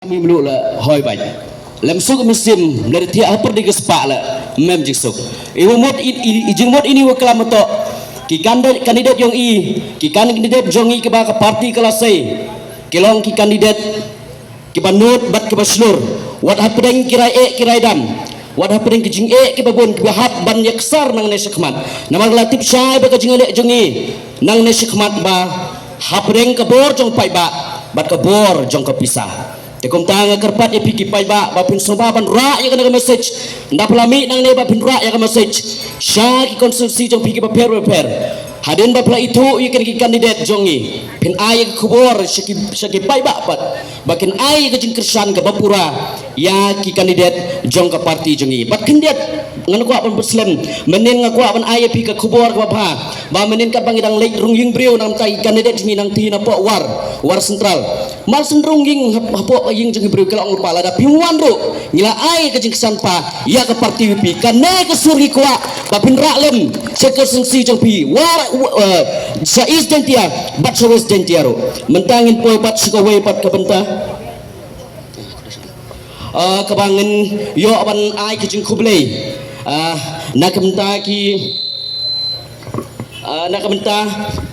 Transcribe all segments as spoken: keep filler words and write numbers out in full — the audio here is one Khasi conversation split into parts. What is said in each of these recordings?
Mim lu la hoi bai. Lem suk mynsiem, lem thiah ha pyrdi ka spah la mem jingsuk. I wa mut i, i, i jingmut ini wa klam to. Ki kandid-, kandidet jong i, ki kandidet jong i kiba ka parti ka la sei. Ki long ki kandidet kiba nud bad kiba shlur. Wat hapdeng ki rai eh ki rai dam. Wat hapdeng ki jingeh kiba bun kiba hap ban ïa ksar nangne shakhmat. Namar la tip shai ba ka jingeh jong i nangne shakhmat ba hapdeng ka bor jong paidbah bad ka bor jong ka pisa. Te kumta nga kyrpad ïa phi ki paidbah ba phin sngewbha ban rah ïa kane ka message. Nda phi la mih nangne ba phin rah ïa ka message sha ki constituency jong phi kiba pher ba pher. Hadien ba phi la ithuh ïa kine ki kandidet jong i, phin ai ïa ka khubor sha ki, sha ki paidbah pat ba kin ai ïa ka jingkyrshan kaba pura ïa ki kandidet jong ka parti jong i. Bad khyndiat ngan kwah ban pynslem, mynnin nga kwah ban ai ïa phi ka khubor kaba bha ba mynnin katba ngi dang leit rung ïing briew namar ki kandidet jong i nang thied napoh War, War Central. Mar shu rung ïing hap-, hapoh ka ïing jong ki briew ki la ong lypa, lada phi wan ruh ngi la ai ka jingkyrshan pa ïa ka parti VPP. Kane ka sur ngi kwah ba phin rah lem sha ka constituency jong phi, War, eh, sha East Jaintia bad sha West Jaintia ruh. Mynta ngin poi pat sha kawei pat ka bynta, eh, kaba ngin ïoh ban ai ka jingkhublei, eh, na ka bynta ki, eh, na ka bynta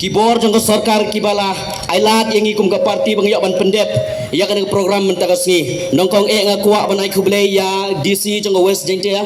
ki bor jong ka sorkar kiba la ailad ïa ngi kum ka parti ba ngi ïoh ban pyndep ïa kane ka program mynta ka sngi. Nyngkong eh nga kwah ban ai khublei ïa DC jong ka West Jaintia,